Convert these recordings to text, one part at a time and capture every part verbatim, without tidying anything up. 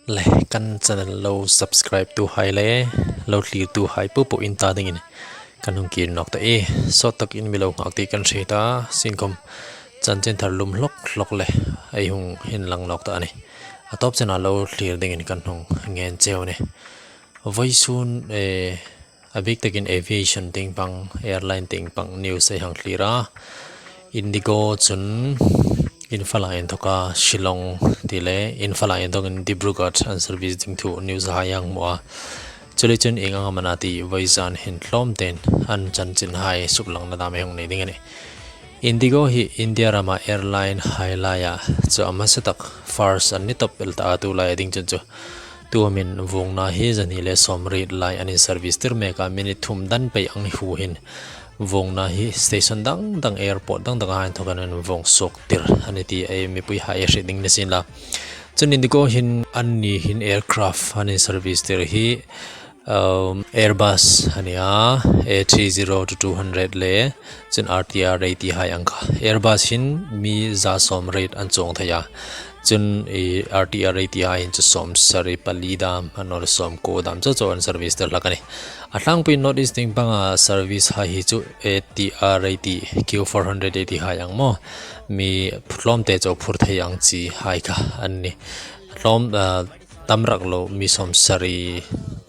Le, kan channel lo subscribe-tuhai le lo thlirtuhai popo in ta dingin kan hung kir nawk ta e. Sawt takin mi lo nghak ti kan hre ta, sienkhom chanchin thar lum hlawk hlawk le ei hung inlang nawk ta a nih. A tawp chena lo thlir dingin kan hung ngen cheu a nih. Vawisun, eh, a bik takin aviation tieng pang, airline tieng pang news ei hang thlir a. Indigo chun Imphal-a inthoka Shillong ti le Imphal-a inthokin Dibrugarh an service ding thu news-a ei hang hmu a. Chuleiin chun ieng ang am a na ti vawizan hin tlawmtein an chanchinhai suklangna dam ei hung nei ding a nih. Indigo hi India rama airline-hai laia chu a hmasa tak, first an ni tawp el ta a, tu laia ding chun chu. Tuhin vuongna hi zani le sawmriet lai an service tir mek a, minute thum dan pei ang hu hin vuongna hi station dang dang, airport dang dang a inthokin an vuong suok tir a nih ti ei mipuihai ei hriet ding ni sien la. Chun Indigo hin anni hin aircraft an service tir hi, um, Airbus a ni a, A three zero to two hundred le chun R T R eighty-hai ang kha. Airbus hin mi za sawmriet an chuong thei a. Chun i R T R eighty-hai hin chu sawmsari pali dam, annawleh sawmkuo dam chau chau an service tir hlak a nih. A tlangpui North East tieng panga service-hai hi chu A T R eighty, Q four hundred eighty-hai ang maw, mi tlawmte chau phur thei ang chi hai kha an nih. Tlawm, ah, tam rak lo, mi sawmsari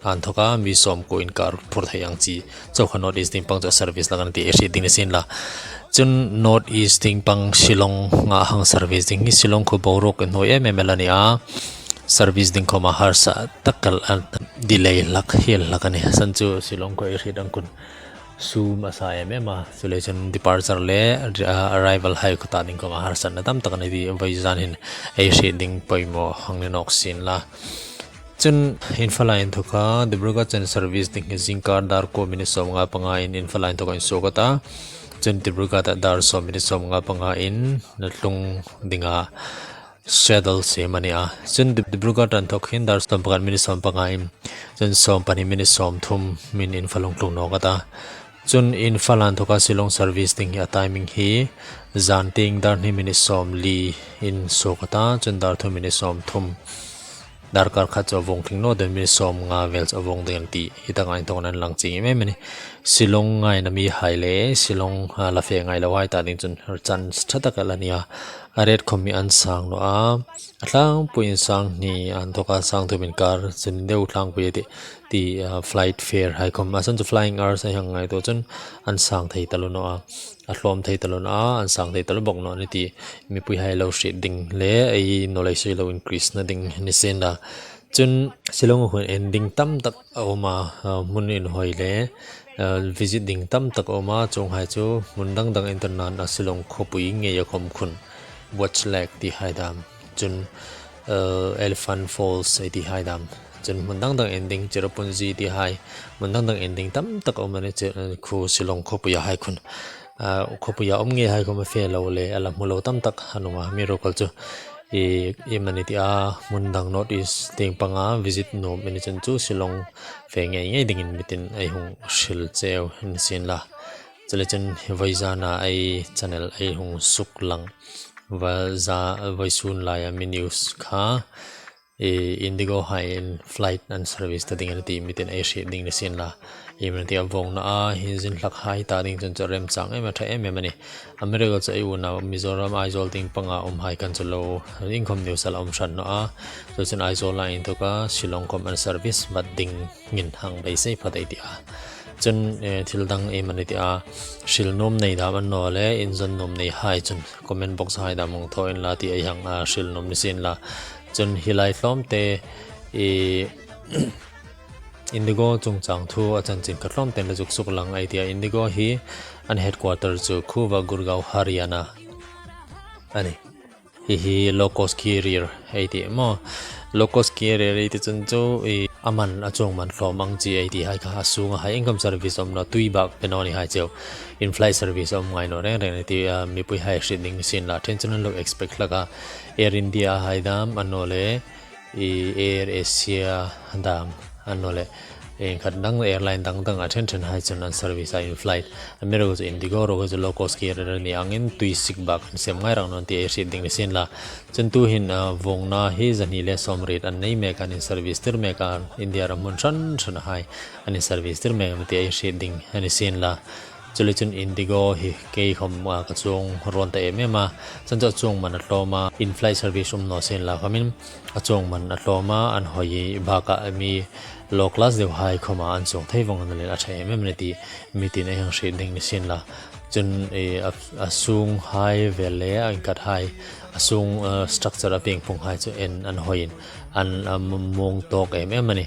a inthoka mi sawmkuo inkar phur thei ang chi chau kha North East tieng pang chu service hlak a nih ti ei hriet ding ni sien la. Chun North East tieng pang Shillong-a hang service ding hi Shillong khuo boruok inhnuoi em em el a ni a. Service ding khoma harsa tak el a, delay hlak hiel hlak a nih. A san chu Shillong khuo ei hriet ang khun sum a sa em em a. Chuleiin chun departure le, ah, arrival-hai khuo ta ding khoma harsatna tam tak a ni ti vawizan hin ei hriet ding poimaw hang ni nawk sien la. Chun Imphal-a inthoka Dibrugarh chen service ding hi zingkar dar kuo minute sawmnga pangain Imphal-a inthokin suok a ta. Chun Dibrugarh-a dar sawm minute sawmnga pangain a tlung dinga schedule siem a ni a. Chun Dib-, Dibrugarh-a inthok hin dar sawm pakhat minute sawm pangain, chun sawm pahni minute sawmthum-in Imphal hung tlung nawk a ta. Chun Imphal-a inthoka Shillong service ding hi a timing hi zan tieng dar hni minute sawmli-in suok a ta, chun dar thum minute sawmthum, darkar khat chu a vuong tling naw ding, minute sawmnga vel chu a vuong ding a nih ti hi taka inthokin an lang chieng em em a nih. Shillong ngaina mihai le Shillong, ah, la fe ngai lohai ta ding chun chance ṭha tak el a ni a. A rate khom hi an sang naw a. A tlangpuiin sang hni a inthoka sang thum inkar, chun deu tlangpui a tih, ti, ah, flight fare-hai khom. A san chu flying hours-hai hang ngaituo chun an sang thei taluo naw a. A tlawm thei taluo naw a, an sang thei taluo bawk naw a nih ti mipuihai lo hriet ding le ei knowledge lo increase-na ding ni sien la. Chun Shillong-a khun en ding tam tak a um a, ah, hmun inhawi le, ah, visit ding tam tak a um a, chuonghai chu hmun dang dang en ta nain a Shillong khawpui ngeia khom khun Watch Lake tihai dam, chun, ah, Elephant Falls ei tihai dam, chun hmun dang dang en ding, Cherrapunji tihai, hmun dang dang en ding tam tak a um a nih chu, ah, khu Shillong khawpuiahai khun. Ah, khawpuia um ngeihai khom a fe lo le a la hmu lo tam tak an um a, amiruokchu i, iemani tia hmun dang North East tieng panga visit nuom i ni chun chu Shillong fe ngei ngei dingin mitin ei hung hril cheu ni sien la. Chuleiin chun vawizana ei channel ei hung suklang, vawiza, vawisun laia mi news kha, i, Indigo-hai in flight an service ta ding a nih ti mitin ei hriet ding ni sien la. Iemani tia vuongna a inzin hlakhai ta ding chun chu remchang em a, ṭha em em a nih. Amiruokchu ei unau Mizoram Aizawl tieng panga umhai khan chu lo, iengkhom news a la um hran naw a. Chuleiin chun Aizawl-a inthoka Shillong khom an service vat dingin hang beisei phawt ei ti a. Chun, eh, thil dang iemani tia hril nuom nei dam annawleh inzawn nuom neihai chun comment box-hai dam hung thaw inla ti ei hang, ah, hril nuom ni sien la. Chun hi lai tlawmte, i, Indigo chungchang thu a chanchin kha tlawmtein la zuk suklang ei ti a. Indigo hi an headquarter chu khuoa Gurgaon, Haryana a nih. Hi hi low cost carrier ei ti maw. Low cost carrier ei ti chun chu i a man a chuong man tlawm ang chi ei tihai kha, a sunga hai iengkhom service um naw, tui bak pe naw ni hai cheu. In-flight service um ngai naw reng reng a nih ti, ah, mipuihai hriet ding sien la, ṭhenkhat chun an lo expect hlak a. Air India-hai dam annawleh i Air Asia dam annawleh Iengkhat dang airline dang dang a ṭhen ṭhen hai chun an service a in flight. Amiruokchu Indigo ruok chu low cost carrier ni angin tui sik bak an sem ngai rang naw ti ei hriet ding ni sien la. Chun tuhin, ah, vuongna hi zahni le sawmriet an nei mek a, an in service tir mek a, India ram hmun hran hran hai an in service tir mek a ti ei hriet ding a ni sien la. Chuleiin chun Indigo hi kei khawm, ah, ka chuong rawn ta em em a. Chun chu a chuong man a tlawm a, in flight service um naw sien la khomin a chuong man a tlawm a, an hawi bakah mi low class deu hai khawma an chuong thei vawng a na leh a ṭha em em a ni ti mitin ei hang hriet ding ni sien la. Chun, eh, a, a sung hai vel le a inkhat hai, a sung, eh, structure a piengpung hai chu en an hawiin an, a muong tawk em em a ni.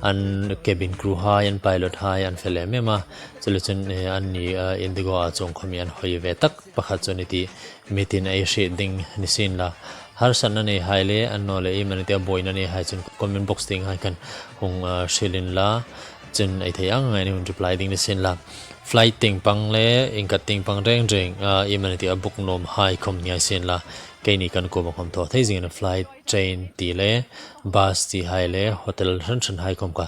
An cabin crew hai, an pilot hai an fel em em a. Chuleiin chun, eh, anni, eh, Indigo a chuong khawm hi an hawi ve tak pakhat chu a ni ti mitin ei hriet ding ni sien la. Harsatna nei hai le, annawleh iemani tia buoina nei hai chun comment box tieng hai khan hung, ah, hril inla. Chun ei thei ang angin ei hung reply ding ni sien la. Flight tieng pang le inkhat tieng pang reng reng, ah, iemani tia book nuom hai khawm ni hai sien la. Keini kan kuoma khawm thaw thei zingin flight, train ti le, bus ti hai le, hotel hran hran hai khawm kha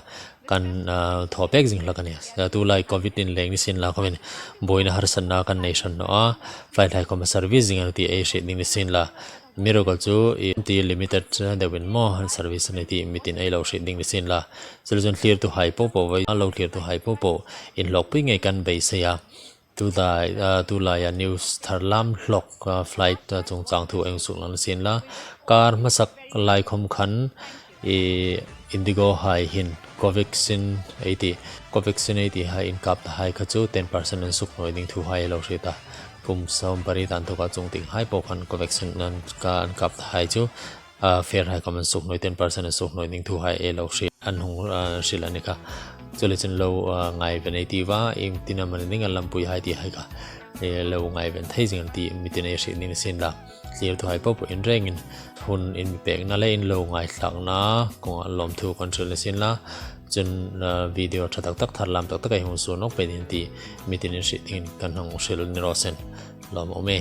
kan, ah, thaw pek zing hlak a nih. Ah, tulai covid inleng ni sien la khomin buoina harsatna kan nei hran naw a. Flight hai khawm a service zing a ni ti ei hriet ding ni sien la. Amiruokchu i ti limited deuin maw an service a ni ti mitin ei lo hriet ding ni sien la. Chuleiin chun thlirtu hai popo, a lo thlirtu hai popo inhlawkpui ngei kan beisei a. Tulai, ah, tulai a news thar lam hlawk, ah, flight, ah, chungchang thu ei hung suklang ni sien la. Kar hmasak lai khawm khan i Indigo hai hin Covaxin ei ti, Covaxin ei ti hai inkap ta hai kha chu ten percent an suk hnuoi ding thu hai ei lo hriet a. Kum sawm pariet a inthawka chungtieng hai po khan Covaxin an ka, an kap ta hai chu, ah, fare hai khawm an suk hnuoi, ten percent an suk hnuoi ding thu hai ei lo hriet, an hung, ah, hril a ni kha. Chuleiin chun lo, ah, ngaiven ei ti va, iengtin am a ni ding a lampui hai ti hai kha, eh, lo ngaiven thei zing a ni ti mitin ei hriet ding ni sien la. Thlirtu hai popo in rengin hun in mi pekna le in lo ngaithlakna kawnga lawmthu kan hril ni sien la. Chun, ah, video ṭha tak tak, thar lam tak tak ei hung suo nawk pei ding ti mitin ei hriet dingin kan hang hril ni raw se. Lawm um e.